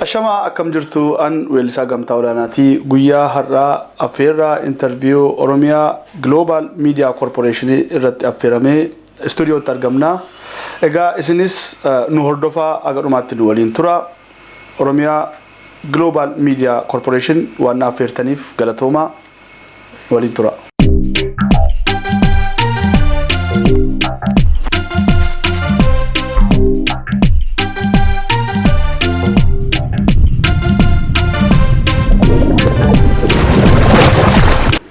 Ashamaa akkam jirtu an weellisaa Gamtaa Olaanaati. Guyyaa har'aa affeerraa interview Oromiyaa Global Media Corporation irratti affeeramee istuudiyootti argamna. Egaa isinis nu hordofaa haga dhumaatti nu waliin tura. Oromiyaa Global Media Corporation waan na affeertaniif galatoomaa waliin tura.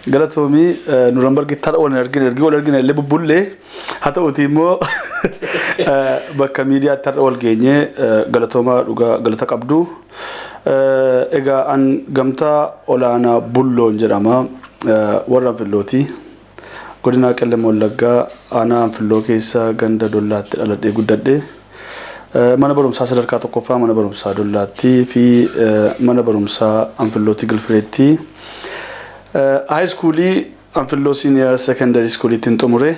Galatoomii Nuurambargi har'a wal argine ergi wal argine illee bubbullee haa ta'uuti immoo bakka miidiyaatti har'a wal geenyee galatoomaa dhugaa galata qabdu. Egaa an Gamtaa Olaanaa Bulloon jedhama. Warra Anfillooti. Godina Qellem Wallaggaa aanaa Anfilloo keessa ganda Dollaatti dhaladhee guddadhe. Mana barumsaa sadarkaa tokkoffaa mana barumsaa Dollaatti fi mana barumsaa Anfillootti Gilfireetti. High schoolii Anfilloo Senior Secondary Schooliitti xumure.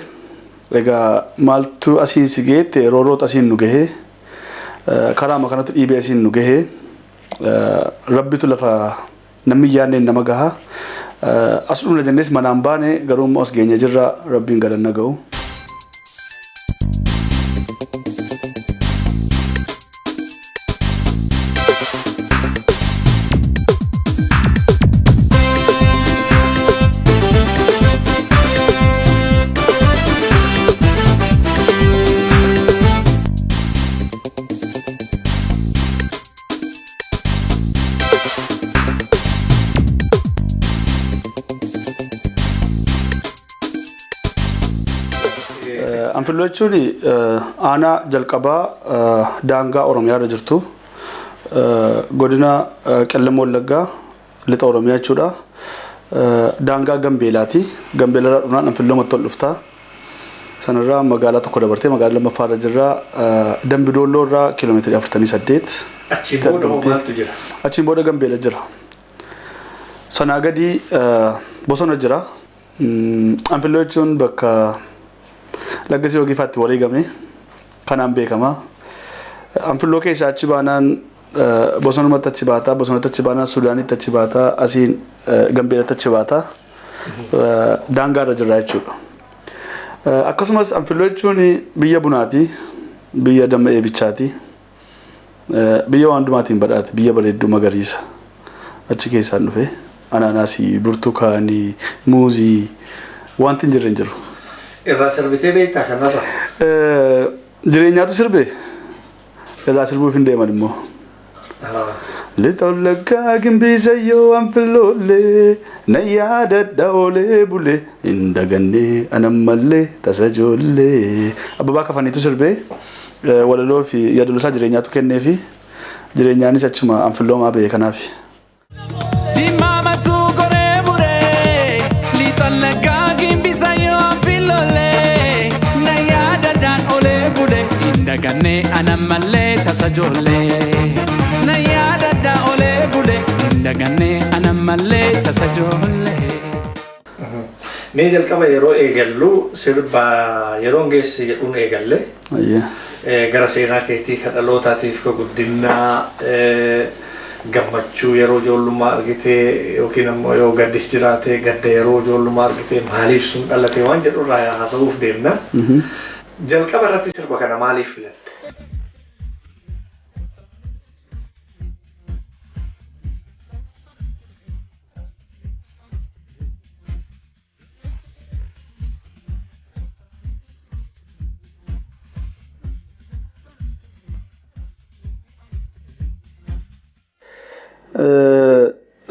Egaa maaltu asiin si geette roorrootu asiin nu gahe. Karaama kanatu dhiibee asiin nu gahe. Rabbitu lafa namni hin yaadneen nama gaha. As dhufna jennees manaan baane garuu immoo as geenye jirra rabbiin galanna ga'u. Anfilloo jechuun aanaa jalqabaa daangaa Oromiyaa irra jirtu godina Qellem Wallaggaa lixa Oromiyaa jechuudha. Daangaa Gambeelaati. Gambeela irraa dhufnaan Anfilloo ol dhufta. Sanarraa magaalaa tokko dabartee magaalaa lammaffaa irra jirra. Dambidoolloo irraa kiiloomeetirii 48. Achiin booda hoo maaltu jira? Achiin booda Gambeela jira. Sanaa gadi bosona jira. Anfilloo jechuun bakka Laggasii Ogiifaatti wareegame kanaan beekama. Anfilloo keessaa achi baanaan bosonumatti achi baata, bosonatti achi baanaan Sudaanitti achi baata, asiin Gambeelatti achi baata. Daangaa irra jirra jechuudha. Akkasumas Anfilloo jechuun biyya bunaati, biyya damma eebichaati, biyya waan hundumaatiin badhaate, biyya bareedduu magariisa. Achi keessaan dhufe anaanaasii, burtukaanii, muuzii wanti hin jirre hin jiru. Irraa sirbitee beektaa kanarra? Jireenyaatu sirbe irraa sirbuuf hin deeman immoo. Lixa Wallaggaa gimbiisayyoo anfilloollee na yaadadha oolee bulee hin dagannee anammallee tasa ijoollee. Abbabaa Kafaniitu sirbee walaloo fi yaadaloo isaa jireenyaatu kenneefi jireenyaanis achuma anfilloomaa ba'e kanaaf. Diimaa matuu goree buree lixa Wallaggaa gimbiisayyoo anfilloollee na yaadadhaan oolee bulee hin dagannee anammallee tasa ijoollee. Na yaadadhaa oolee bulee hin dagannee anammallee tasa ijoollee. Mee jalqaba yeroo eegallu sirba yeroon geesse jedhuun eegalle. Gara seenaa keetii ka dhalootaatiif ka guddinaa gammachuu yeroo ijoollummaa argite yookiin ammoo yoo gaddis jiraate gadda yeroo ijoollummaa argite maaliif sun dhalate waan jedhu irraa haasa'uuf deemna. Jalqaba irratti sirba kana maaliif filatte?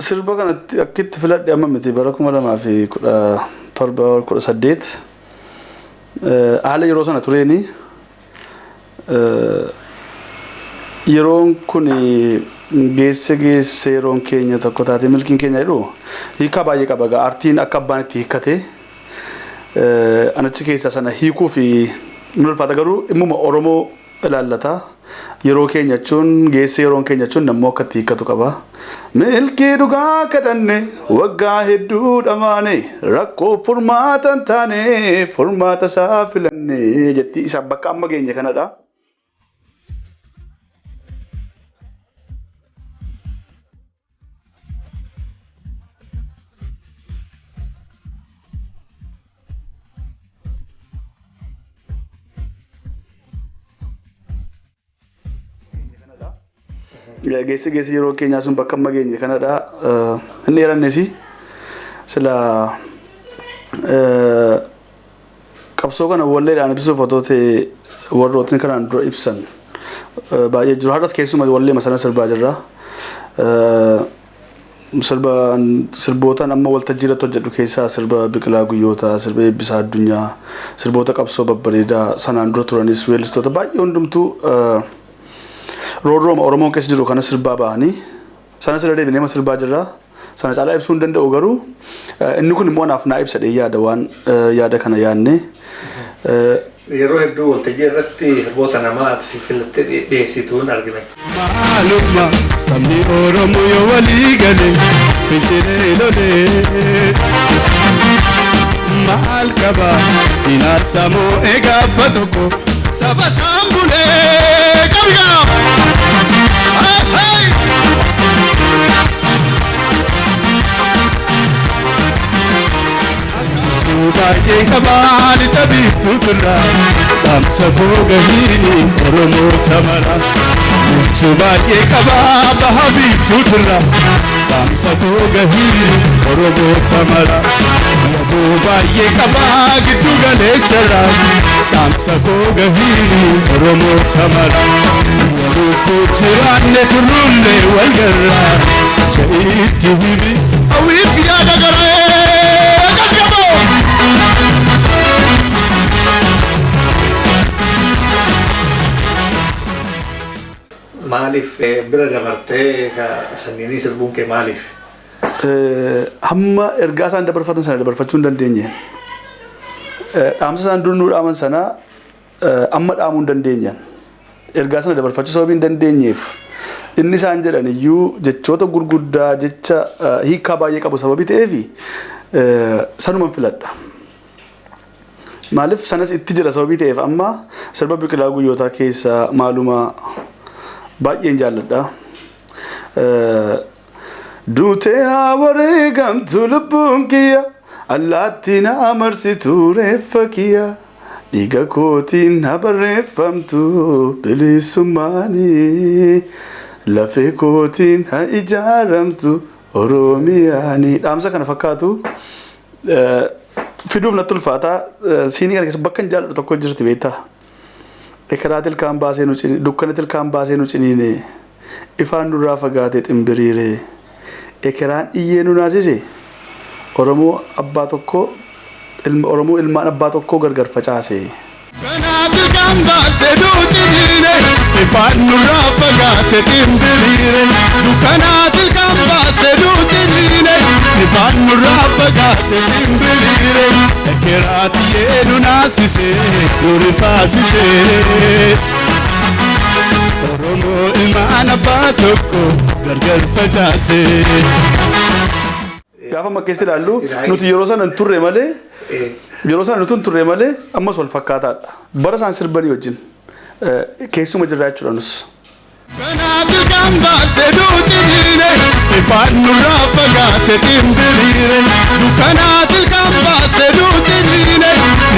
Sirba kanatti akkitti filadhe amma miti bara 2017 18 haala yeroo sana tureeni yeroon kun geesse geesse yeroon keenya tokko taate milkiin keenya jedhu hiikaa baay'ee qaba egaa aartiin akka abbaan itti hiikkate anachi keessaa sana hiikuu fi ni ulfaata garuu dhimmuma Oromoo ilaallata. Yeroo keenya jechuun geesse yeroon keenya jechuun nammoo akka itti hiikkatu qaba. Milkii dhugaa kadhanne waggaa hedduu dhamaane rakkoo furmaata hin taane furmaata isaa filanne jetti isa bakka amma geenye kanadha. Geessi geessi yeroo keenyaa sun bakka amma geenye kanadha. Hin dheerannes sila qabsoo kana walleedhaan ibsuuf otoo ta'e warrootni kanaan dura ibsan baay'ee jiru. Har'as keessuma wallee sana sirbaa jirra. Sirbootaan amma waltajjii irratti hojjedhu keessaa sirba Biqilaa Guyyootaa, sirba Eebbisaa Addunyaa, sirboota qabsoo babbareedaa sanaan dura turanis weellistoota baay'ee hundumtuu roorrooma Oromoon keessa jiru kana sirbaa ba'anii sana sirra deebinee sirbaa jirra. Sana caalaa ibsuu hin danda'u garuu inni kun immoo anaaf naa ibsa dhee yaada waan yaada kana yaadne. Yeroo hedduu waltajjii irratti sirboota namaa filattee dhiyeessituun argina. Maalummaa sabni Oromoo yoo walii gale fincilee lolee. Maal qaba inaarsamoo eegabba tokko saba isaan bulee qabigaa. Baay'ee qabaa lixa biiftuu turra dhaamsa koo gahiini Oromoo tamara. Michuu baay'ee qabaa baha biiftuu turra dhaamsa koo gahiini Oromoo tamara. Yaboo baay'ee qabaa giddu galeessarra dhaamsa koo gahiini Oromoo tamara. Yeroo jiraanne turrullee wal garra ja'iitti himi hawwiif yaada garee. Maaliif bira dabartee sanniinii sirbuun kee maaliif? Hamma ergaa isaan dabarfatan sana dabarfachuu hin dandeenye. Dhaamsa isaan dur nuu dhaaman sana amma dhaamuu hin dandeenye. Ergaa sana dabarfachuu sababii hin dandeenyeef inni isaan jedhan iyyuu jechoota gurguddaa jecha hiikaa baay'ee qabu sababii ta'eef sanuman filadha. Maaliif sanas itti jira sababii ta'eef amma sirba Biqilaa Guyyootaa keessaa maaluma baay'een jaalladha. Duutee haa wareegamtu lubbuun kiyya allaattiin haa marsitu reeffa kiyya dhiiga kootiin haa barreeffamtu bilisummaanii lafee kootiin haa ijaaramtu Oromiyaanii. Dhaamsa kana fakkaatu fiduuf natti ulfaataa siinii kana keessa bakka hin jaalladhu tokko jirti beektaa. Ekeraa tilkaan baasee nu ciniine dukkana tilkaan baasee nu ciniine ifaan nurraa fagaatee ximbiriire ekeraan iyyee nu naasise Oromoo abbaa tokko Oromoo ilmaan abbaa tokkoo gargar facaase. Kanaaf ilkaan baasee duuti diine ifaan nurraa fagaate ximbiriire dukkanaaf ilkaan baasee duuti diine ifaan nurraa fagaate ximbiriire ekeraati yee nu naasise nu rifaasise. Oromoo ilmaan abbaa tokko gargar facaase. Gaafa makkeessi ilaallu nuti yeroo sana hin turre malee yeroo sana nuti hin turre malee ammas wal fakkaataadha. Bara isaan sirbanii wajjin keessuma jirra jechuudha nus. Kanaaf ilkaan baasee duuti diine ifaan nurraa fagaate ximbiriire dukkanaaf ilkaan baasee duuti diine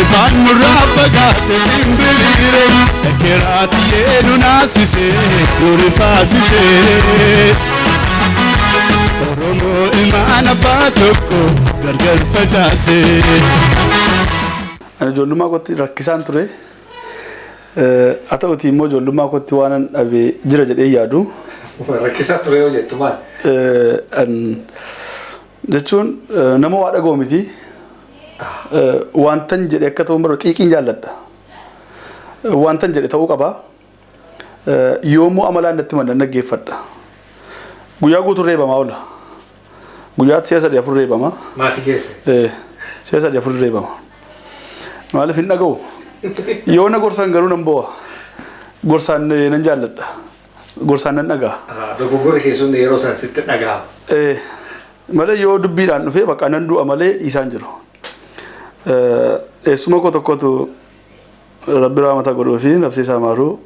ifaan nurraa fagaate ximbiriire ekeraati yee nu naasise nu rifaasise. Oromoo ilmaan abbaa tokko gargar facaase. Ani ijoollummaa kootti rakkisaan ture. Haa ta'utii immoo ijoollummaa kootti waan an dhabee jira jedhee yaadu. Rakkisaa ture yoo jettu maal? Jechuun nama waa dhaga'u miti. Wantan jedhe akka ta'u barbaadu xiiqiin jaalladha. Wantan jedhe ta'uu qaba. Yoomuu amalaan natti malan dhaggeeffadha. Guyyaa guutuu reebamaa oola. Guyyaatti si'a sadii afur reebama. Maatii keessa? Si'a sadii afur reebama. Maaliif hin dhaga'u? Yoo na gorsan garuu nan bo'a. Gorsaan nan jaalladha. Gorsaan nan dhaga'a. Dogoggorri keessuun yeroo san sitti dhaga'ama. Malee yoo dubbiidhaan dhufee bakka nan du'a malee dhiisaan jiru. Eessuma koo tokkotu Rabbi rahmata godhuu fi nafsi isaa maaruu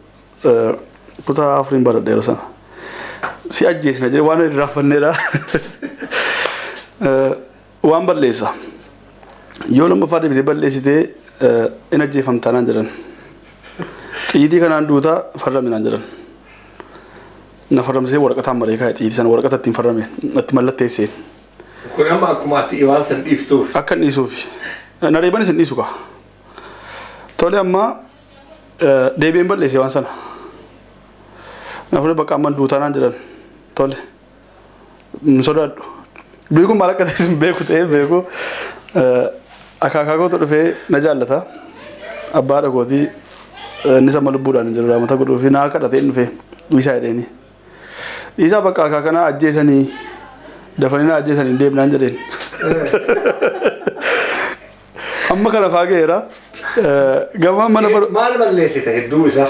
kutaa afuriin baradha yeroo sana. Si ajjeesna jedhee waan irraanfanneedha. Waan balleessa. Yoo lammaffaa deebitee balleessitee in ajjeefamtaa naan jedhan. Xiyyitii kanaan duutaa farrami naan jedhan. Na farramsee waraqataan maree kaa'e xiyyiitii sana waraqata ittiin farrame itti mallatteesseen. Kun amma akkuma ati waan san dhiiftuuf. Akka hin dhiisuufi. Na reebanis hin dhiisu kaa. Tole amma deebi'een balleesse waan sana. Na fuudhee bakka amman duutaa naan jedhan. Tole. Hin sodaadhu. Du'i kun maal akka ta'e hin beeku ta'ee beeku. Akaakaa kootu dhufee na jaallata. Abbaa haadha kootii innis amma lubbuudhaan hin jiru raamata godhuu fi naa kadhatee hin dhufee dhiisaa jedheeni. Dhiisaa bakka akaakaa ajjeesanii dafanii na ajjeesanii hin deemnaan jedheen. Amma kana faa ga'eera. Gama mana baru. Maal balleessite hedduu isaa?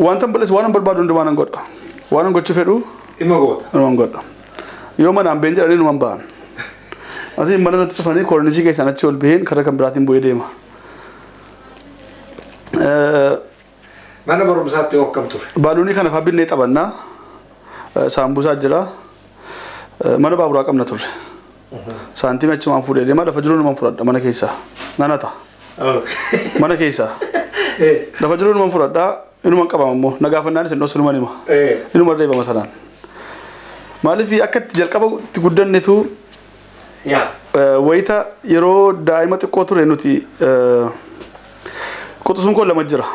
Wanta balleessu waan barbaadu hundumaa nan godha. Waan gochuu fedhu Dhimma goota. Numan godha. Yoo manaan been jedhanii numan ba'an. Asii mana irratti cufanii koornisii keessaan achi ol baheen karaa kan biraatiin bu'ee deema. Mana barumsaatti hoo akkam ture? Baaluunii kana fa'aa binnee taphannaa. Saambusaa jira. Mana baaburaa qabna turre. Saantiima achumaan fuudhee deema lafa jiru numan fudhadha mana keessaa. Nanata. Mana keessaa. Lafa jiru numan fudhadha inuman qabama immoo na gaafannaanis hin dhoosu numan hima. Inuma reebama sanaan. Maaliif akka itti jalqaba itti guddannetu wayita yeroo daa'ima xiqqoo ture nuti quxisuun koo lama jira.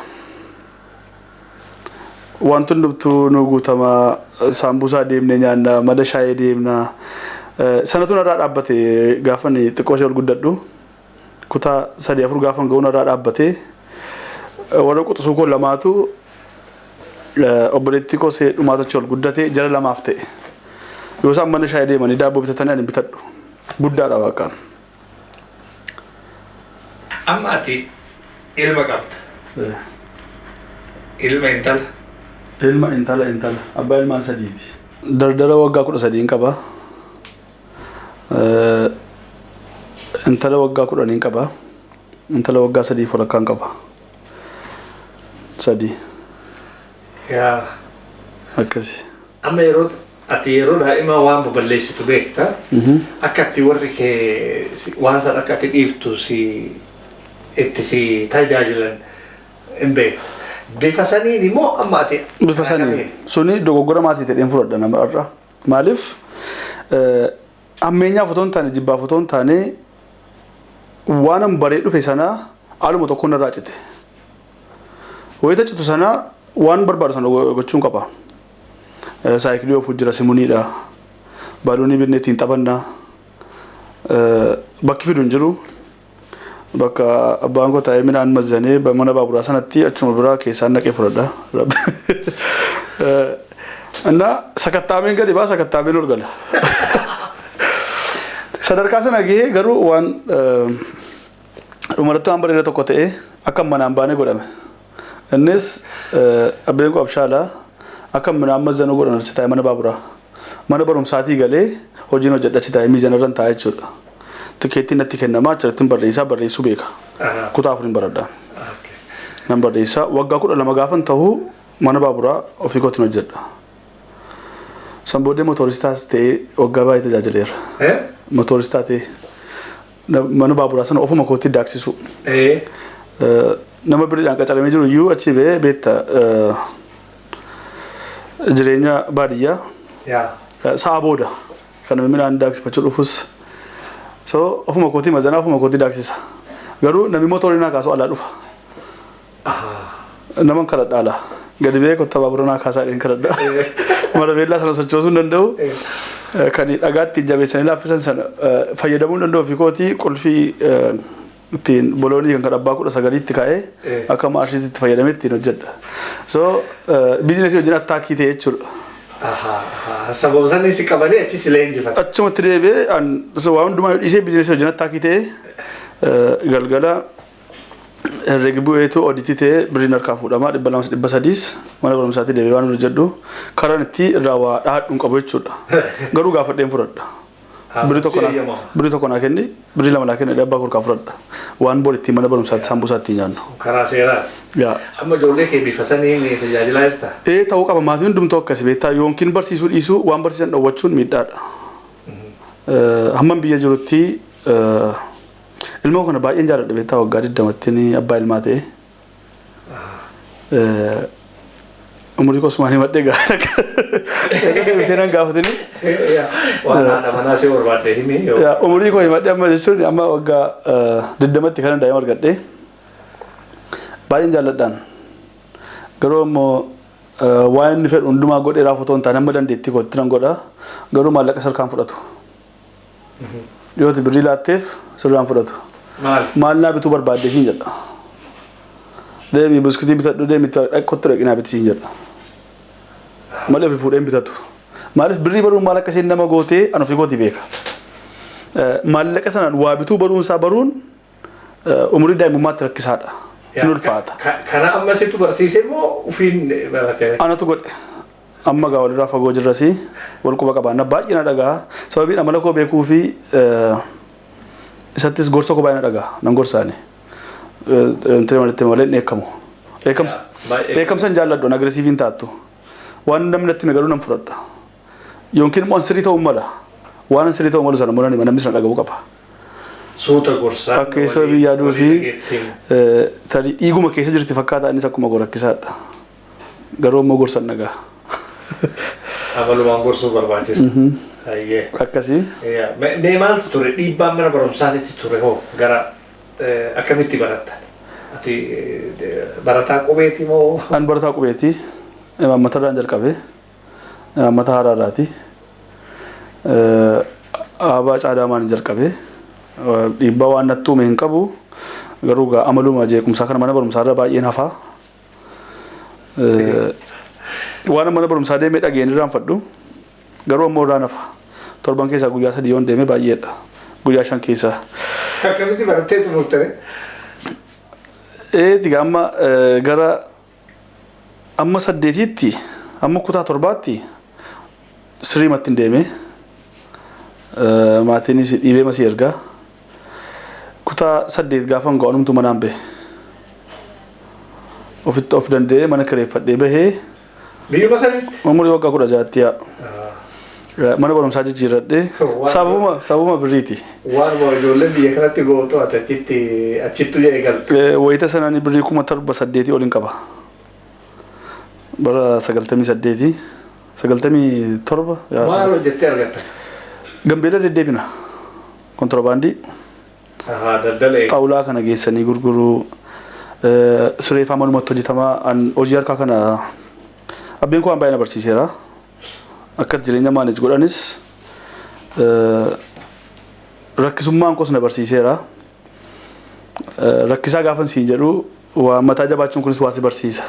Wanti hundumtuu nu guutama saambusaa deemnee nyaanna mada shaayee deemna. Sanatu narraa dhaabbate gaafa xiqqoo ishee ol guddadhu kutaa 3 4 gaafa ga'u narraa dhaabbate warra quxisuu koo lamaatu obboleettii koo see dhumaatu achi ol guddate jara lamaaf ta'e. Yoo isaan mana shaayee deemanii daabboo bitatanii ani bitadhu. Guddaadha waaqaan. Amma ati ilma qabda. Ilma intala. Ilma intala intala abbaa ilmaan sadiiti. Dardara waggaa 13 qaba. Intala waggaa 10 qaba. Intala waggaa 3 walakkaan qaba. 3. Yaa. Akkasi. Amma yeroo ati yeroo daa'ima waan baballeessitu beekta. Akka ati warri kee waan san akka ati dhiiftu si itti si tajaajilan hin beekta. Bifa saniin immoo amma ati Bifa saniin suni dogoggora maatii ta'een fudhadha nama irra. Maaliif ammeenyaaf otoo hin taane jibbaaf otoo hin taane waan an baree dhufe sana haaluma tokkoon irraa cite. Wayita citu sana waan barbaadu sana gochuun qaba. Saayikilii oofuu jira simuniidha. Baaluunii binnee ittiin taphanna. Bakki fidu hin jiru. Bakka abbaan koo taa'ee midhaan mazzanee mana baaburaa sanatti achuma biraa keessaan naqee fudhadha. Innaa sakattaameen gadi baa sakattaameen ol gala. Sadarkaa sana gahee garuu waan dhumarratti waan bareeda tokko ta'e akka manaan baanee godhame. Innis abbeen koo abshaalaa akka midhaan mazzanuu godhan achi taa'ee mana baaburaa. Mana barumsaatii galee hojiin hojjedha achi taa'ee miizana irra taa'ee jechuudha. Tikeettiin natti kennamaa achirratti barreessaa barreessuu beeka. Kutaa 4 baradha. Nan barreessaa waggaa 12 gaafan ta'uu mana baaburaa ofii kootiin hojjedha. San booddee motoristaas ta'ee waggaa baay'ee tajaajileera. Motoristaa ta'ee mana baaburaa sana ofuma kootti daaksisu. Nama biriidhaan qacaramee jiru iyyuu achi ba'ee beekta jireenya baadiyyaa. Sa'a booda kan midhaan daaksifachuu dhufus. So ofuma kootii mazanaa ofuma kootii daaksisa. Garuu namni motorii naa kaasu alaa dhufa. Nama kadhadha alaa. Gadi ba'ee kottaa baabura naa kaasaa jedheen kadhadha. Mara beellaa sana sochoosuu hin danda'u. Kan dhagaa ittiin jabeessanii laaffisan sana fayyadamuu hin danda'u ofii kootii qulfii ittiin boloonii kan abbaa 19tti kaa'ee akka maashiitti itti fayyadamee ittiin hojjedha. So biizinesii wajjin attaakii ta'e jechuudha. Sababa sanii si qabanii achi si leenjifatan. Achumatti deebi'ee waan hundumaa dhiisee biizinesii wajjin attaakii ta'e galgala herregi bu'eetu oditii ta'ee birriin harkaa fuudhamaa 200 300 mana barumsaatti deebi'ee waan hojjedhu karaan itti irraa waa dhahadhu hin qabu jechuudha. Garuu gaafadheen fudhadha. Birrii tokko naa kenni birrii 2 naa kenni abbaa korkaa fudhadha. Waan bor ittiin mana barumsaatti saambusaa ittiin nyaannu. Karaa seeraa. Amma ijoollee kee bifa saniin tajaajilaa jirta? Ta'uu qaba maatiin hundumtuu akkasi beektaa yookiin barsiisuu dhiisuu waan barsiisan dhowwachuun miidhaadha. Hammam biyya jirutti ilmoo kana baay'een jaalladha beektaa waggaa 20tti abbaa ilmaa ta'e. Umurii kosumaan himadhee gaara. Egaa deebitee nan gaafatini. Waan haadha manaa si barbaadde himi. Umurii koo himadhee amma jechuun amma waggaa 20tti kanan daa'ima argadhee baay'een jaalladhaan. Garuu immoo waan inni fedhu hundumaa godhee raaf otoo hin taane amma dandeettii kootti nan godha. Garuu maallaqa sarkaan fudhatu. Yooti birrii laatteef sirraan fudhatu. Maal naa bituu barbaadde siin jedha. Deemii buskutii bitadhu deemii kottu dhaqi naa biti siin jedha. Malee ofii fuudhee hin bitatu. Maaliif birrii baruun maal akka isheen nama gootee an ofii kootii beeka. Maallaqa sanaan waa bituu baruun isaa baruun umurii daa'imummaatti rakkisaadha. Hin ulfaata. Kana amma situ barsiise moo ofiin barate? Anatu godhe. Amma gaa walirraa fagoo jirrasi wal quba qabaanna baay'ee na dhagaa. Sababiin amala koo beekuu fi isattis gorsa koo baay'ee na dhagaa nan gorsaani. Intee malitti malee hin dheekkamu. Dheekkamsa hin jaalladhu an aggressive hin taattu. Waan namni natti hime garuu nan fudhadha. Yookiin immoo an sirrii ta'uu mala. Waan an sirrii ta'uu malu sana immoo nan hima namni sana dhaga'uu qaba. Suuta gorsaa. Akka sababii yaaduu fi tarii dhiiguma keessa jirti fakkaata innis akkuma koo rakkisaadha. Garuu immoo gorsan dhagaa. Amalumaan gorsuu barbaachisa. Akkasii. Mee maaltu ture dhiibbaan mana barumsaatitti ture hoo gara akkamitti barattan? Ati barataa qubeeti moo? An barataa qubeeti. Imaammatarraan jalqabe. Imaammata haaraarraati. Aabaa caadaamaan jalqabe. Dhiibbaa waan natti uume hin qabu. Garuu gaa amaluma jeequmsaa kana mana barumsaarra baay'een hafaa. Waan mana barumsaa deemee dhageen irraanfadhu. Garuu ammoo irraan hafa. Torban keessaa guyyaa 3 yoon deeme baay'eedha. Guyyaa 5 keessaa. Akkamitti barattee xumurte? Eeti amma gara amma 8tti amma kutaa 7tti sirriimatti hin deeme. Maatiinis dhiibee masii ergaa. Kutaa 8 gaafan ga'u manaan bahe. Ofitti of danda'ee mana kireeffadhee bahee. Biyyuma sanitti? Umurii waggaa 16tti yaa. Mana barumsaa jijjiirradhee sababuma birriiti. Waanuma ijoolleen biyya kanatti gootu ati achittu eegalte. Wayita sanaan birrii 7,800 ol hin qaba. Bara 98 97. Maal hojjettee argatta? Gambeela deddeebina. Kontiroobaandii. Daldala eega. Xaawulaa kana geessanii gurguruu siree faa manumatti hojjetamaa hojii harkaa kana abbeen koo waan baay'ee na barsiiseera. Akka jireenya maanej godhanis rakkisummaan koos na barsiiseera. Rakkisaa gaafan siin jedhu waa mataa jabaachuun kunis waa si barsiisa.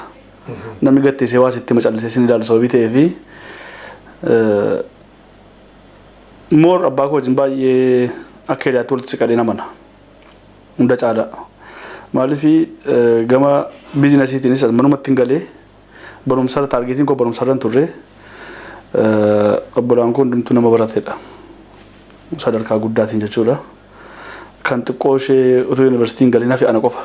Namni gatteessee waa sitti macallisee sin ilaalu sababii ta'eefi moor abbaa koo wajjin baay'ee akka hiriyaatti walitti siqadhee namana. Hunda caalaa. Maaliif gama biizinasiitiinis manumatti hin galee barumsarra taargeetiin koo barumsarra hin turre obbolaan koo hundumtuu nama barateedha. Sadarkaa guddaatiin jechuudha. Kan xiqqoo ishee utuu yuunivarsiitiin hin galiin hafe ana qofa.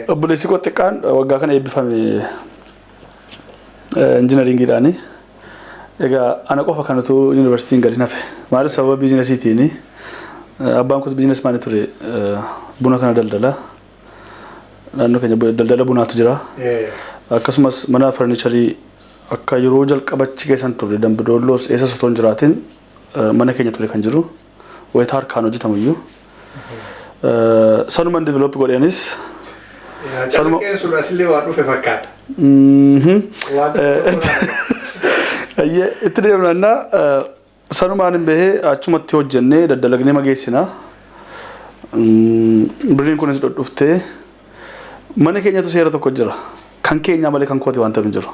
Obboleessi koo xiqqaan waggaa kana eebbifame injinariingiidhaani. Egaa ana qofa kan utuu yuunivarsiitiin hin galiin hafe. Maaliif sababa biizinasiitiini abbaan koos biizinasmaanii ture buna kana daldala. Naannoo keenya daldala bunaatu jira. Akkasumas mana farniicharii akka yeroo jalqabachi keessan turre Dambidoolloos eessas otoo hin jiraatin mana keenya ture kan jiru. Wayita harkaan hojjetamu iyyuu. Sanumaan develop godheenis. Calaqqeen sun asillee waan dhufe fakkaata. Itti deemnannaa sanumaan hin bahee achumatti hojjennee daddalagnee mageessina. Birriin kunis dhuftee mana keenyatu seera tokko jira. Kan keenyaa malee kan kooti waan ta'u hin jiru.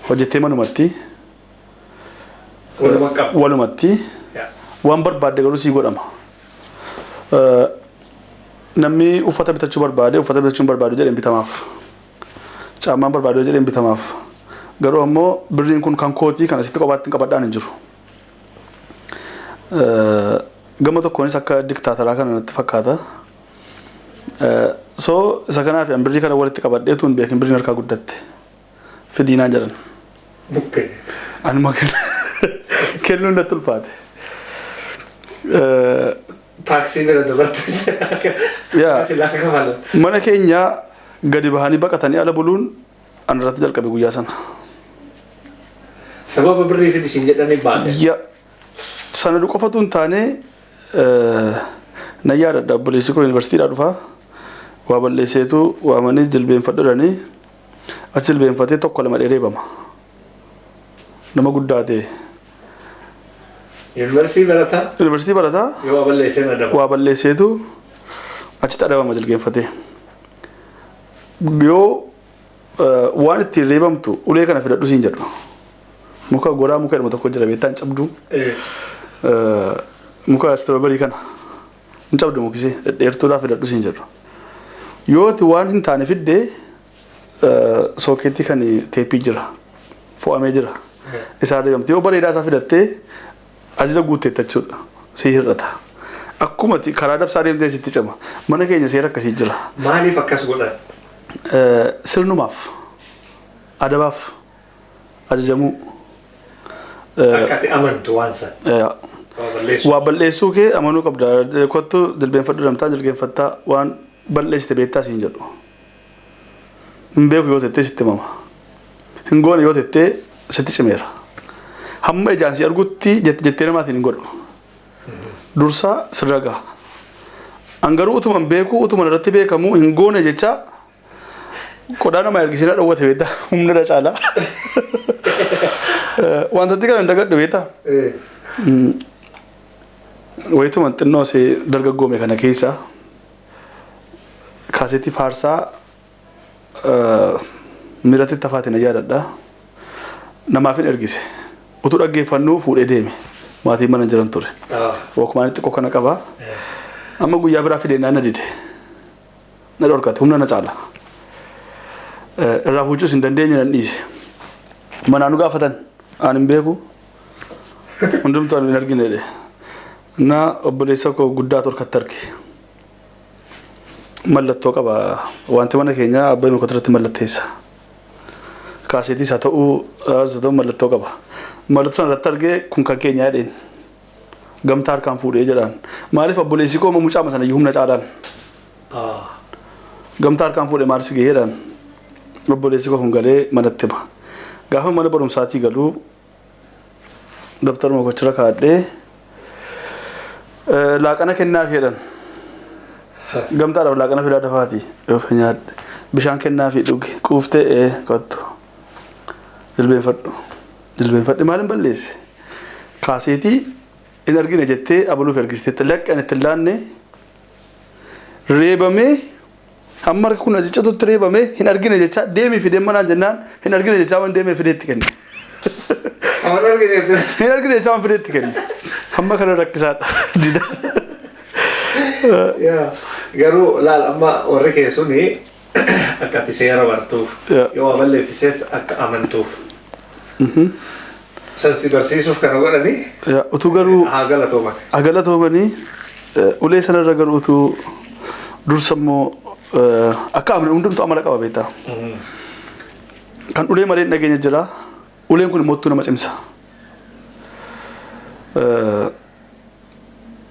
Hojjettee manumatti. Walumatti. Waan barbaadde garuu sii godhama. Namni uffata bitachuu barbaade uffata bitachuu barbaadu jedheen bitamaaf. Caammaan barbaadu jedheen bitamaaf. Garuu ammoo birriin kun kan kootii kan asitti qobaatti hin qabadhaan hin jiru. Gama tokkoonis akka diktaataraa kana natti fakkaata. So isa kanaaf an birrii kana walitti qabadheetu hin beekin birriin harkaa guddatte. Fidiinaan jedhan. Anuma kennuun natti ulfaate. Taaksii bira dabartes. Mana keenya Gadi bahanii baqatanii ala buluun anarratti jalqabe guyyaa sana. Sababa birrii fidi siin jedhanii baate. Ya sana qofatu hin taane, na yaadadha, obboleessi koo yuunivarsiitiidhaa dhufaa waa balleesseetu waamanii jilbeenfadhu jedhanii as jilbeenfatee tokko lama dheereebama. Nama guddaa ta'e. Yuunivarsiitii barataa. Yuunivarsiitii barataa. Yoo waa balleessee adabama. Waa balleesseetu achitti adabama jilgeenfatee. Yoo waan ittiin reebamtu ulee kana fidadhu siin jedhu. Muka goraa muka jedhamu tokko jira, beektaa, hin cabdu. Muka strawberry kana hin cabdu, mukisee dhedheertuudhaa fidadhu siin jedhu. Yoo ati waan hin taane fiddee, sookeetii kan teeppii jira, fo'amee jira. Isaa reebamte. Yoo bareedaa isaa fidattee ajaja guutteetta jechuudha. Si hir'ata. Akkuma karaa dabsaa deemtee sitti cima. Mana keenya seera akkasii jira. Maaliif akkas godhan? Sirnumaaf, adabaaf, ajajamuu. Akka ati amantu waan sana. Waa balleessu. Waa balleessuu kee amanuu qabda. Kottu jilbeenfadhu damtaa jilbeenfattaa, waan balleessite beektaa siin jedhu. Hin beeku yoo tettee sitti himama. Hin goone yoo tettee sitti cimeera. Hamma ijaan si argutti jettee namaatiin hin godhu. Dursaa sirra gaha. An garuu utuma hin beeku, utuma irratti beekamu hin goone jecha qodaa nama ergisina dhowwate, beektaa, humna irra caalaa. Wantatti kana hin dagadhu, beektaa. Wayituma xinnoo see dargaggoome kana keessa kaasetii faarsaa miiratti tafaatiin yaadadha. Namaaf hin ergise. Utuu dhaggeeffannuu fuudhee deeme. Maatiin mana jiran ture. Walkman xiqqoo kana qaba. Amma guyyaa biraa fidee na dide. Na dhorkate, humna na caala. Irraa fuuchuus hin dandeenye, nan dhiise. Manaa nu gaafatan, aan hin beeku. Hundumtuu ani hin argine jedhe. Na obboleessa koo guddaa torkatti arge. Mallattoo qaba. Wanti mana keenyaa abbaa mikoota irratti mallatteessa. Kaaseetiis haa ta'uu, haa ta'uu, mallattoo qaba. Mallattoo sana irratti argee kun kan keenyaa jedheen. Gamtaa harkaan fuudhee jedhaan. Maaliif obboleessi koo mucaama sana iyyuu humna caalaan. Gamtaa harkaan fuudhee maal si gahee jedhaan. Obboleessi koo kun galee manatti hima. Gaafa mana barumsaatii galuu dabtaruma kochira kaadhee laaqana kennaaf jedhan. Gamtaadhaaf laaqana fidaa dafaati. Dhufe, nyaadhe. Bishaan kennaafi dhuge. Quuftee, ee, kottu. Jilbeenfadhu. Jilbeenfadhe. Maaliin balleesse? Kaaseetii hin argine jettee abaluuf ergisteetta. Lakki, ani itti hin laanne, reebamee hamma harka kun asicatutti reebamee hin argine jecha deemii fidee manaan jennaan hin argine jechaa waan deemee fidee itti kenne. Aman argine. Hin argine jechaa waan fidee itti kenne. Hamma kana rakkisaadha. Dida. Garuu laal, amma warri kee suni akka ati seera bartuuf yoo waa balleessises akka amantuuf. San si barsiisuuf kana godhanii. Utuu garuu haa galatooman. Haa galatoomanii. Ulee sanarra garuu utuu dursa immoo akka amane hundumtuu amala qaba, beektaa. Kan ulee malee hin dhageenya jira. Uleen kun immoo nama cimsa.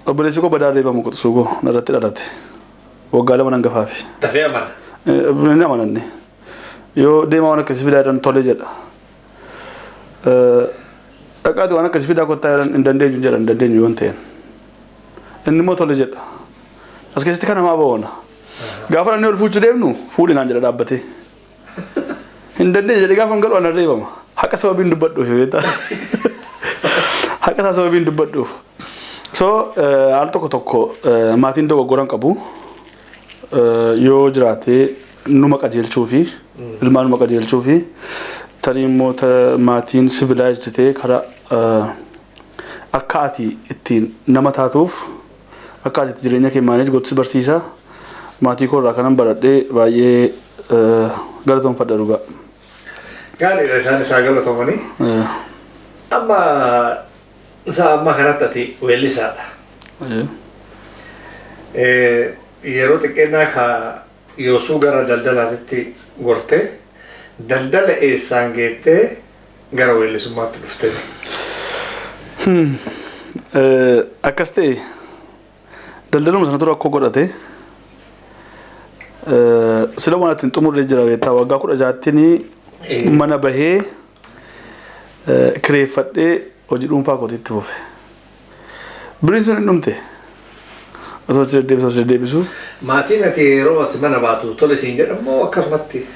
Obboleessi koo badaa reebamu quxisuu koo narratti dhalate. Waggaa 2 nan gafaafi. Dafee amana. Inni amananne. Yoo deemaa waan akkasii fidaa jedhan tole jedha. Dhaqaati waan akkasii fidaa kottaa jedhan, hin dandeenyu jedha, hin dandeenyu yoon ta'en. Inni immoo tole jedha. As keessatti kan namaa boona. Gaafa inni ol fuuchuu deemnu fuudhi naan jedha dhaabbatee. Hin dandeenye jedhee gaafa hin galu ana reebama. Haqa sababiin dubbadhuuf, beektaa. Haqa isaa sababiin dubbadhuuf. So al tokko tokko maatiin dogoggoran qabu. Yoo jiraate numa qajeelchuu fi ilmaan numa qajeelchuu fi tarii immoo maatiin civilized ta'e karaa akka ati ittiin nama taatuuf, akka ati itti jireenya kee manage gootu si barsiisa. Maatii koo irraa kanan baradhee baay'ee galatoonfadha dhugaa. Gaariidha, isaan isaa galatoomanii. Amma isaa amma kanatti ati weellisaadha. Yeroo xiqqeennaa ka yoosuu gara daldalaatitti gortee, daldala eessaan geettee gara weellisummaatti dhufte? Akkas ta'e, daldaluma sanatu rakkoo godhate. Sila waan ittiin xumurre jira beektaa, waggaa 16tti mana bahee kireeffadhee hojii dhuunfaa kootiitti fufe. Biriin sun hin dhumte. Osoo si deddeebisu, osoo si deddeebisu. Maatiin ati yeroo ati mana baatu tole siin jedhamoo akkasumatti?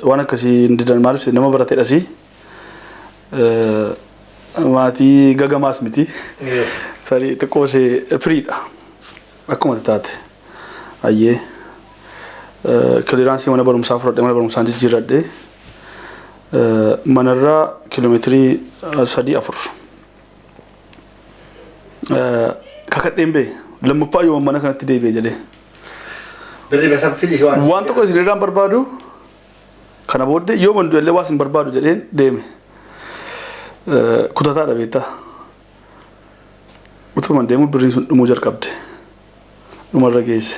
Waan akkasii hin didan. Maaliif, nama barateedhasi. Maatii gagamaas miti. Tarii xiqqoo ishee firiidha. Akkuma taate. Ayyee. Clearance mana barumsaa fudhadhee, mana barumsaan jijjiirradhee, manarraa kiiloomeetirii 3-4. Kakadheen bee lammaffaa yoo mana kanatti deebi'e jedhee. Birri basan fidi waan. Waan tokko isin irraan barbaadu, kana booddee yoo mandu illee waa isin barbaadu jedheen deeme. Kutataadha beektaa. Utuma deemu birriin sun dhumuu jalqabde. Dhumarra geesse.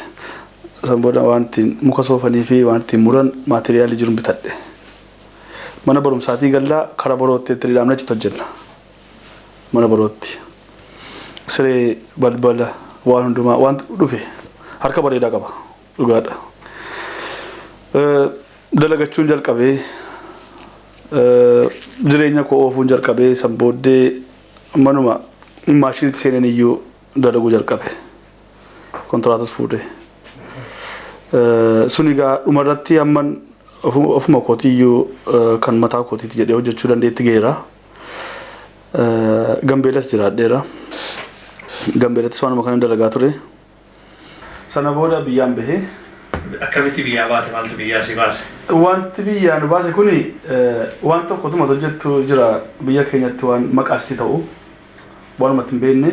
San booda waan ittiin muka soofanii fi waan ittiin muran maateriyaalii jiru bitadhe. Mana barumsaatii gallaa karaa borootti itti dhaabne achitti hojjenna. Mana borootti. Siree, balbala, waan hundumaa waan dhufe harka bareedaa qaba, dhugaadha. Dalagachuun jalqabee, jireenya koo oofuun jalqabee. San booddee manuma maashinitti seenan iyyuu dalaguu jalqabe. Kontiraatas fuudhee. Sun egaa dhumarratti hamman ofuma kootii iyyuu kan mataa kootiitti jedhee hojjechuu dandeetti geera. Gambeelas jiraadheera. Gambeelattis waanuma kanan dalagaa ture. Sana booda biyyaan bahee. Akkamitti biyyaa baate? Maaltu biyyaa si baase? Wanti biyyaa nu baase kuni waan tokkotuma hojjettu jira biyya keenyatti, waan maqaasti ta'u waanumatti hin beekne.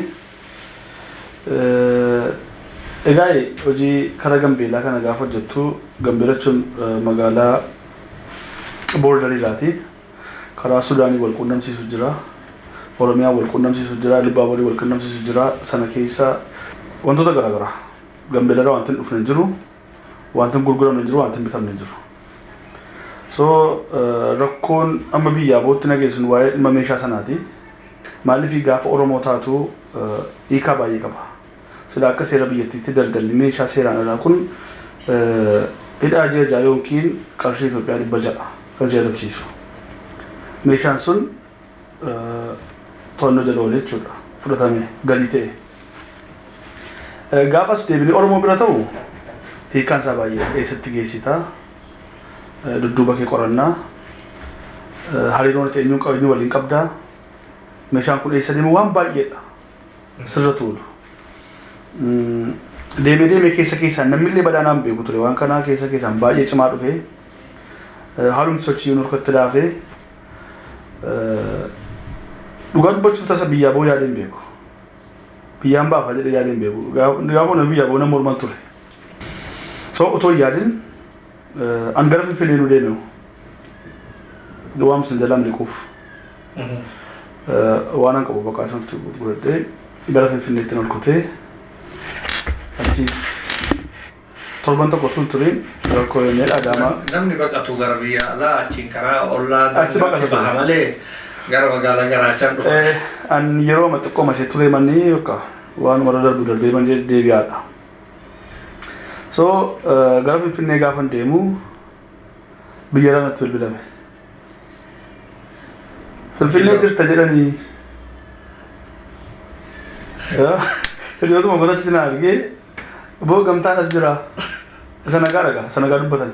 Egaa hojii karaa Gambeelaa kana gaafa hojjettu, Gambeela jechuun magaalaa borderiidhaati. Karaa Sudaanii wal quunnamsiisu jira. Oromiyaa wal quunnamsiisu jira. Ilbaaborii wal quunnamsiisu jira. Sana keessa wantoota garaagaraa. Gambeelarraa wanti hin dhufne hin jiru. Wanti hin gurguramne hin jiru. Wanti hin bitamne hin jiru. So rakkoon amma biyyaa bootti nageessun waa'ee dhimma meeshaa sanaati. Maaliif, gaafa Oromoo taatu hiikaa baay'ee qaba. Sila akka seera biyyattiitti daldalli meeshaa seeraan alaa kun hidhaa ji'a 6 yookiin qarshii Itoophiyaa 600 kan si adabsiisu. Meeshaan sun to'annoo jala oole jechuudha. Fudhatame galii ta'e. Gaafas deebinee Oromoo bira ta'u hiikaan isaa baay'ee, eessatti geessitaa, dudduuba kee qorannaa, hariiroon ta'e eenyuun waliin qabdaa, meeshaan kun eessa deemu, waan baay'eedha sirra tuulu. Deemee deemee keessa keessaan namni badaanaan beeku ture, waan kanaa keessa keessaan baay'ee cimaa dhufee, haalumti sochii harkatti laafee, dhugaa dubbachuuf tasa biyyaa boo yaadeen beeku. Biyyaan baafa jedhee yaadeen beeku. Gaafa nama biyyaa boo nama morman ture. So otoo hin yaadin an gara Finfinnee nu deeme. Waamsa jalaa miliquuf. Waan an qabu baqaa sanatti gurguradhee gara Finfinneetti ol kutee, achiis torban tokko tun turiin rakkoo yemmuu Adaamaa. Namni baqatu gara biyya alaa achiin karaa ollaa Achi baqata ture. Baha malee gara magaalaa garaachaan dhufa. An yeroo amma xiqqoo mashee ture manni yookaan waan warra darbu darbee manni deebi'aadha. So gara Finfinnee gaafan deemu biyya irraa natti bilbilame. Finfinnee jirta jedhanii. Hiriyootuma gotachitti na argee, boo gamtaan as jira. Isa nagaa dhagaa, isa nagaa dubbatan.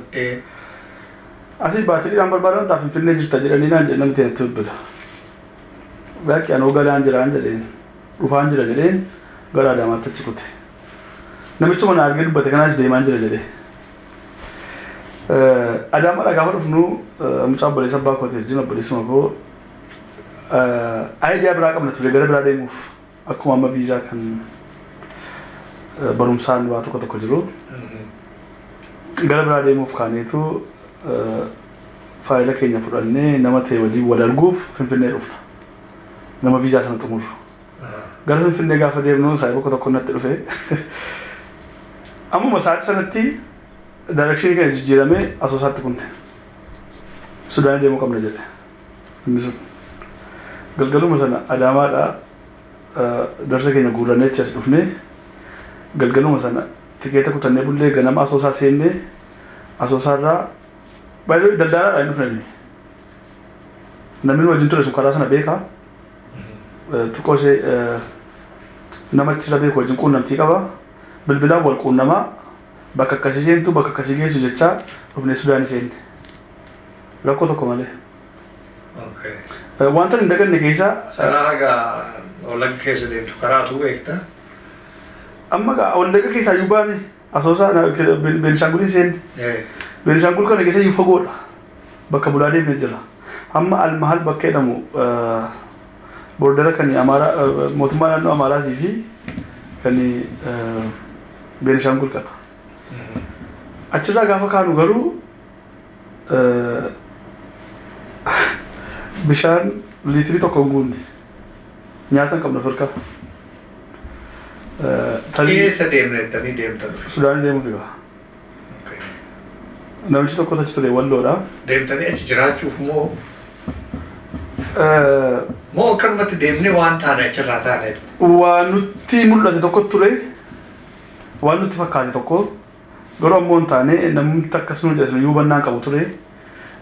Asii baatiriidhaan barbaadan ta'a, Finfinnee jirta jedhanii naan jedhan, namni natti bilbila. Baakki anoo galaan jiraan jedheen, dhufaan jira jedheen, gara Adaamaatti achi kute. Namichuma na argee dubbate kanaas deemaan jira jedhee. Adaamaadhaa gaafa dhufnu mucaa obboleessa abbaa kooti wajjin, obboleessuma koo, idea biraa qabna ture gara biraa deemuuf, akkuma amma viizaa kan barumsaan waa tokko tokko jiru. Gara biraa deemuuf kaaneetu faayila keenya fudhannee nama ta'e waliin wal arguuf Finfinnee dhufna. Nama viizaa sana xumuru. Gara Finfinnee gaafa deemnu saayiba tokko natti dhufe. Ammuma sa'aatii sanatti direction keenya jijjiiramee Asoosaatti kunne. Sudaanii deemuu qabna jedhe. Inni sun. Galgaluma sana Adaamaadhaa darsa keenya guurrannee achi as dhufnee, galgaluma sana Tikeeta kutannee bullee ganama Asoosaa seennee, Asoosaarraa baay'ee daldalaadhaan hin dhufne. Namni nu wajjin ture sun karaa sana beekaa. Xiqqoo ishee nama achirra beeku wajjin quunnamtii qaba. Bilbilaan wal quunnamaa, bakka akkasii seentu, bakka akkasii geessu jechaa dhufnee Sudaanii seenne. Rakkoo tokko malee. Wanta hin daganne keessaa Sanaa haga Wallagga keessa deemtu karaatu beekta. Amma gaa Wallagga keessaa iyyuu baane, Asoosaa Beenishaangulii seenne. Beenishaangul kana keessa iyyuu fagoodha. Bakka bulaa deemnee jira. Hamma Almahal bakka jedhamu, border kan Amaaraa, mootummaa naannoo Amaaraatii fi kan Beenishaangul kana. Achirraa gaafa kaanu garuu bishaan liitirii 1 hin guunne. Nyaata hin qabnu Afrikaa. Tarii Eessa deemna jettanii deemtan? Sudaanii deemuuf egaa. Namichi tokko achi ture, Walloodha. Deemtanii achi jiraachuuf moo akkanumatti deemnee waan taane achirraa taane? Waan nutti mul'ate tokko ture. Waan nutti fakkaate tokko. Garuu ammoo hin taane, namni akkas nu jedhe iyyuu hubannaa hin qabu ture.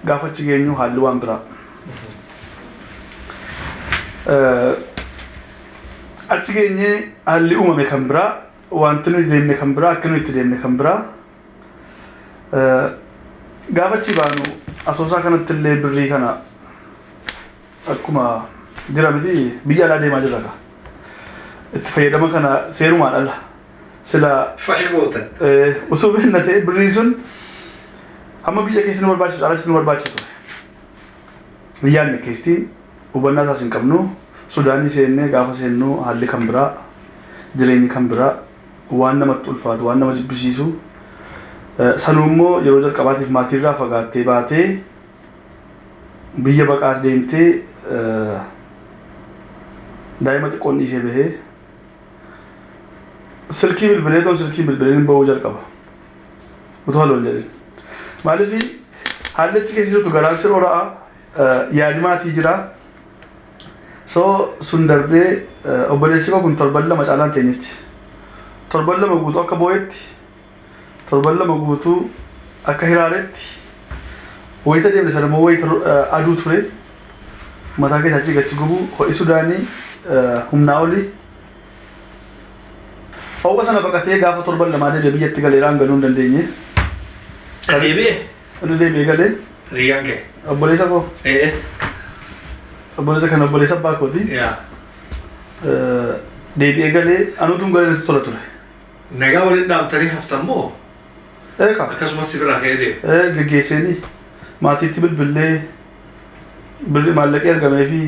Gaafa achi geenyu haalli waan biraa. Achi geenyee haalli uumame kan biraa, wanti nuyi deemne kan biraa, akka nuyi itti deemne kan biraa. Gaafa achi baanu Asoosaa kanatti illee birrii kana akkuma jira miti, biyya alaa deemaa jirra ka. Itti fayyadama kana seerumaan ala. Sila Fashi gootan. Osoo beekna ta'e birriin sun hamma biyya keessatti nu barbaachisu alatti nu barbaachisa ture. Biyyaan keessatti hubannaa isaas hin qabnu. Sudaanii seennee gaafa seennu haalli kan biraa, jireenyi kan biraa, waan namatti ulfaatu, waan nama jibbisiisu. Sanuu immoo yeroo jalqabaatiif maatiirraa fagaattee baatee biyya baqaas deemtee, daa'ima xiqqoon dhiisee bahee, silkii bilbilee toon silkii bilbileen bahuu jalqaba. Utuu haloon jedhin. Maaliif haalli achi keessa jirtu garaan si rora'a, yaadi maatii jira. So sun darbee obboleessi koo kun torban 2 caalaan teenyechi. Torban 2 guutuu akka boo'etti, torban 2 guutuu akka hiraaretti, wayita deemne sana immoo wayita aduu ture, mataa keessa achi gasi gubu, ho'i Sudaanii humnaa olii. Ho'a sana baqatee gaafa torban 2 deebi'ee biyyatti galeeraan galuu hin dandeenye. Deebi'ee? Inni deebi'ee galee. Riyyaan kee? Obboleessa koo. Obboleessa kana, obboleessa abbaa kooti. Deebi'ee galee anuutu galee natti tola ture. Nagaa waliin dhaamtanii haftan moo Eekaa. akkasumas si biraa ka'ee deema? Geggeesseeni maatiitti bilbillee, birri maallaqee ergamee fi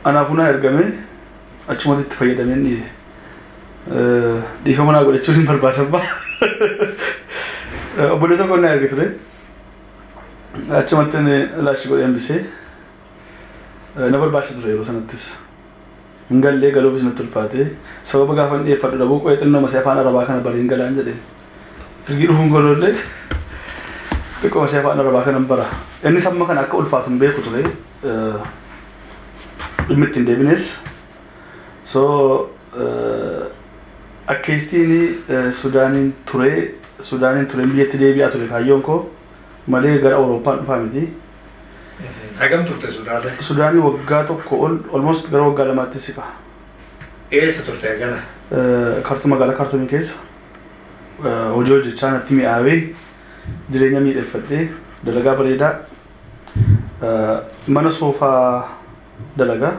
anaafuu naa ergame achumatti itti fayyadameen dhiise. Dhiifama naa godhachuun hin barbaadamma. Obboleessa koo naa erge ture. Achumatti laashii godhee hambisee na barbaachisa ture yeroo sanattis. Hin gallee, galuufis natti ulfaate. Sababa gaafa hin dhiyeeffadhu dhabuu qo'ee xinnoo masee afaan Arabaa kana bareen galaan jedheen. Ergi dhufuun golollee xiqqoo masee afaan Arabaa kana bara. Innis amma kana akka ulfaatu hin beeku ture. Dhimmi ittiin deebines. So akkeestiin Sudaaniin ture, Sudaaniin ture, biyyatti deebi'aa ture kaayyoon koo malee gara Awurooppaan dhufaa miti. Hagam turte Sudaanirra? Sudaanii waggaa 1 ol, almost gara waggaa 2tti siqa. Eessa turte hagana? Kaartuu, magaalaa Kaartuumii keessa hojii hojjechaa natti mi'aawee, jireenya miidhagfadhee, dalagaa bareedaa, mana soofaa dalagaa,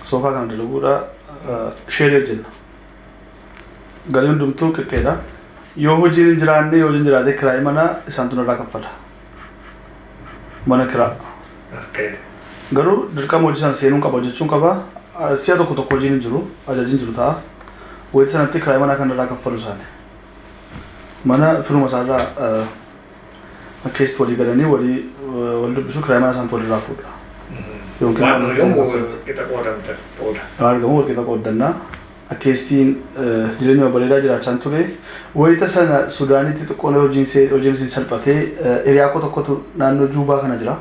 soofaa kana dalaguudha, share hojjenna. Galii hundumtuu qixxeedha. Yoo hojiin hin jiraanne, yoo hojiin jiraate kiraayii mana isaantu narraa kaffala. Mana kiraa. Garuu dirqama hojii sana seenuun qaba, hojjechuun qaba. Si'a tokko tokko hojiin hin jiru, ajajiin hin jiru ta'a. Wayita sanatti kiraayii manaa kan irraa kaffalu isaani. Mana firuma isaarraa akkeessitti walii galanii walii wal dubbisu, kiraayii mana isaantu walirraa fuudha. Yookiin Waan argamu qixa qoodamtan booda. Waan argamu wal qixa qooddannaa. Akkeessittiin jireenya bareedaa jiraachaa ture. Wayita sana Sudaanitti xiqqoon hojiin isin salphatee, hiriyaa koo tokkotu naannoo Juubaa kana jira.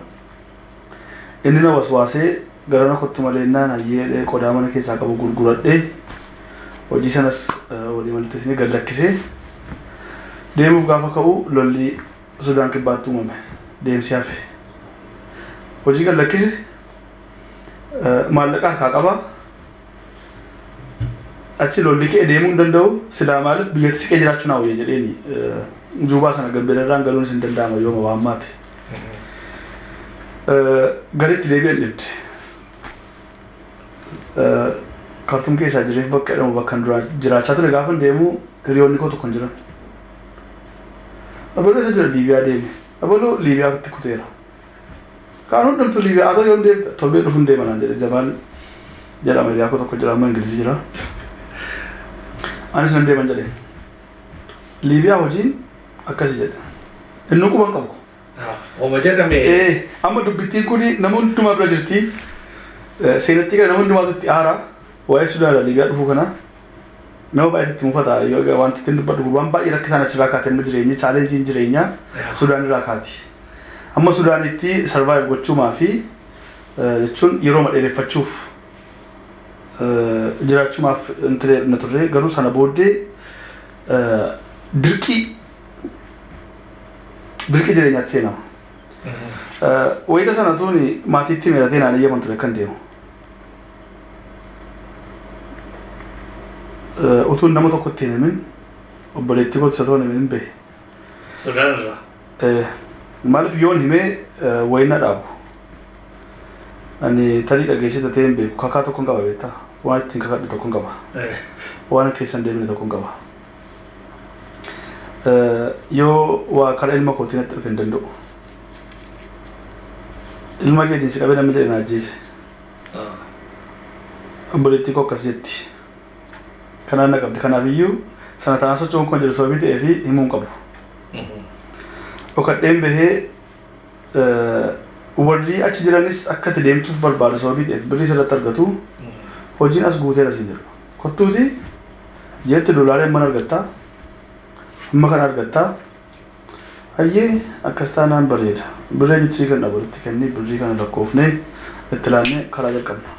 Inni na waswaasee gara na kottu malee naan hayyee qodaa mana keessaa qabu gurguradhee Hojii sanas walii mallatteessinee gad lakkisee deemuuf gaafa ka'u lolli Sudaan kibbaatti uumame deemsi hafe. Hojii gad lakkise, maallaqa harkaa qaba. Achi lolli ka'e, deemuu hin danda'u. Silaa maaliif biyyatti siqee jiraachuu naa wayya jedheeni, Juubaa sana Gambeellarraan galuunis hin danda'ama yooma waan maate. Garitti deebi'an dhibde. Kaartuum keessaa jireef bakka jedhamu bakka duraan jiraachaa ture gaafa deemu hiriyoonni koo tokko hin jiran. Abaluu isa jira? Liibiyaa deeme. Abaluu Liibiyaatti kuteera. Kaan hundumtuu Liibiyaa haa ta'u, yoom deemta? Torbee dhufuun deema naan jedhe. Jamaal jedhama, hiriyaa koo tokko jira, amma Ingilizii jira. Anis nan deeman jedheen. Liibiyaa hojiin akkasi jedhe. Inni quban qabu. Oma jedhame. Amma dubbittiin kun nama hundumaa bira jirti. Seenattii kana nama hundumaatu itti aara. Waa'ee Sudaanirraa Liibiyaa dhufuu kana nama baay'eetu itti mufata. Wanti ittiin dubbadhu waan baay'ee rakkisaan achirraa kaate, amma jireenyi challengeiin jireenyaa Sudaanirraa kaati. Amma Sudaanitti survive gochuumaa fi jechuun yeroo dheereffachuuf jiraachumaaf na turre, garuu sana booddee dirqii dirqii jireenyaatti seenama. Wayita sana tuuni maatiitti meeratee naan eeyyaman ture akkan deemu. Utuun nama tokkotti hin himin, obboleettii kootti isa ta'uun himin bahe. Sudaan irraa. Maaliif yoon himee wayina dhaabu. Ani tarii dhageessee ta'ee hin beeku, kakaa tokko hin qaba beektaa, waan ittiin kakadhu tokko hin qaba. Waan keessa hin deemine tokko hin qaba. Yoo waa karaa ilma kootiin natti dhufe hin danda'u. Ilma keetiin si qabee namni jedhe na ajjeese. Obboleettii koo akkas jetti. Kanaan na qabdi. Kanaafiyyuu sana taanaan socho'uun kun jedhu sababii ta'ee fi himuu hin qabu. Dhokadheen bahee, warri achi jiranis akka itti deemtuuf barbaadu sababii ta'eef birrii sirratti argatu, hojiin as guuteera siin jedhu. Kottuuti jeetti doolaarii hamma argattaa, hamma kana argattaa. Hayyee, akkas taanaan bareeda. Birrii eenyutu sii kenna? Walitti kennee birrii kana lakkoofnee itti laannee karaa jalqabna.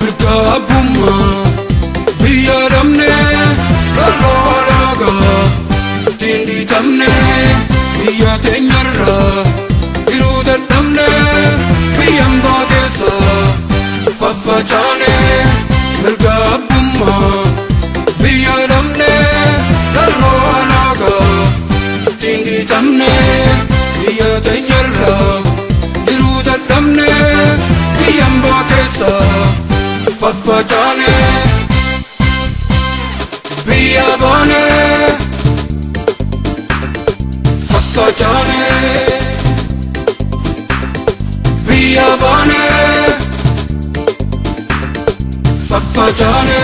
Mirga biyya dhabne, rarroo laagaa ittiin dhiitamne, biyya teenyarraa jiruu dadhabne, biyyan baateessa faffacaane. Mirga abbummaa biyya dhabne, rarroo laagaa ittiin dhiitamne, biyya teenyarraa jiruu dadhabne, biyyan baateessa faffacaane, biyya baane faffacaane, biyya baane faffacaane.